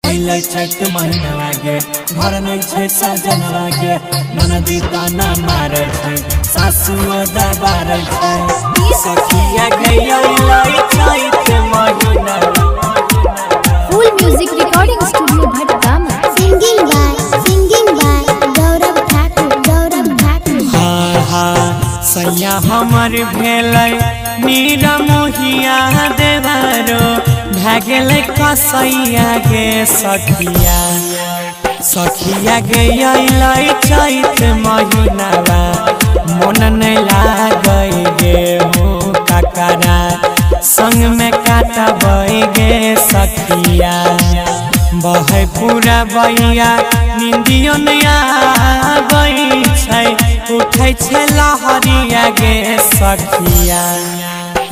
अइलै चैत महीना गे घर नै छै सजनवा गे ननदी ताना मारै छै सासु दबारै छै सखिया गे अइलै चैत महीना। Full music recording studio Bhatgama. Singing by Gaurav Thakur Gaurav Thakur. हाँ हाँ सैया हमर भेलै नीरा मोहिया देवरो भए गेलै कसैया गे सखिया। सखिया गे अइलै चैत महीनावा मोन नै लागै गे हो ककरा संग में काटबै गे सखिया। बहै पूरा बैया निंदियो नै आबै छै उठै छै लहरिया गे सखिया।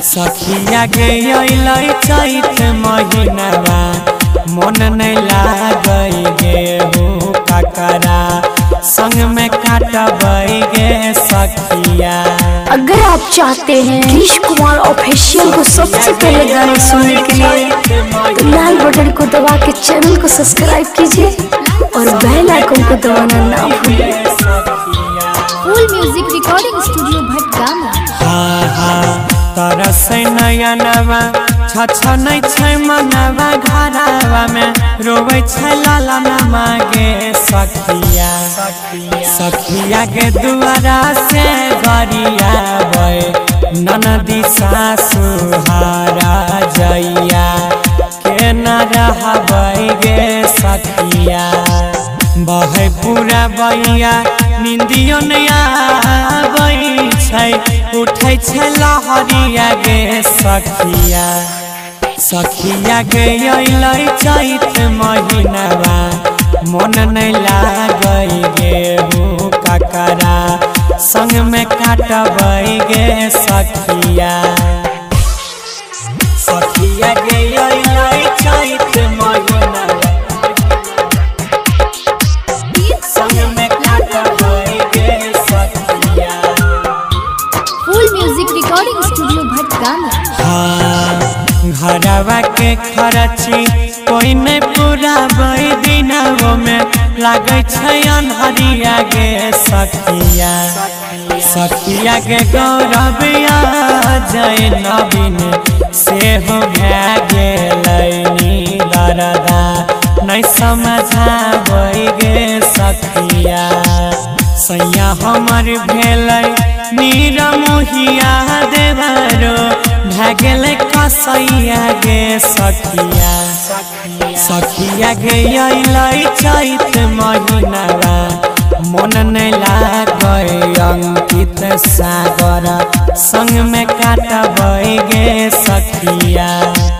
सखिया गे अइलै चैत महीनावा मोन नै लागै गे हो ककरा संग में काटबै गे सखिया। अगर आप चाहते हैं गिरीश कुमार ऑफिशियल को सबसे पहले गाने सुनने के लिए तो लाल बटन को दबा के चैनल को सब्सक्राइब कीजिए और बेल आइकन को दबाना ना भूलें। Full music recording studio Bhatgama. हाँ हाँ तरसै नयनवा छछनै छै मनवा घरवा में रोवै छै लालनमा गे सखिया। सखिया के दुआरा से गरियाबै ननदी सासु हारा जइया केना रहबै गे सखिया। बहै पूरा बैया निंदियो नै आबै छै उठै छै लहरिया गे सखिया। सखिया गे अइलै चैत महीनावा मोन नै लागै गे हो ककरा संग में काटबै गे सखिया। सखिया गे अइलै चैत महीनावा संग में काटबै गे सखिया। Full music recording studio Bhatgama. हाँ घरवा के खर्ची कोई नहीं पुराबै दिनवो में लागै छै अन्हरिया गे सखिया। सखिया गे गौरव जय नवीन सेहो भए गेलै दरदा नै समझाबै गे सखिया। सैया हमर भेलै नीरा मोहिया देवरो भए गेलै कसैया गे सखिया। सखिया गे अइलै चैत महीनावा मोन नै लागै अंकित सागर संग में काटबै गे सखिया।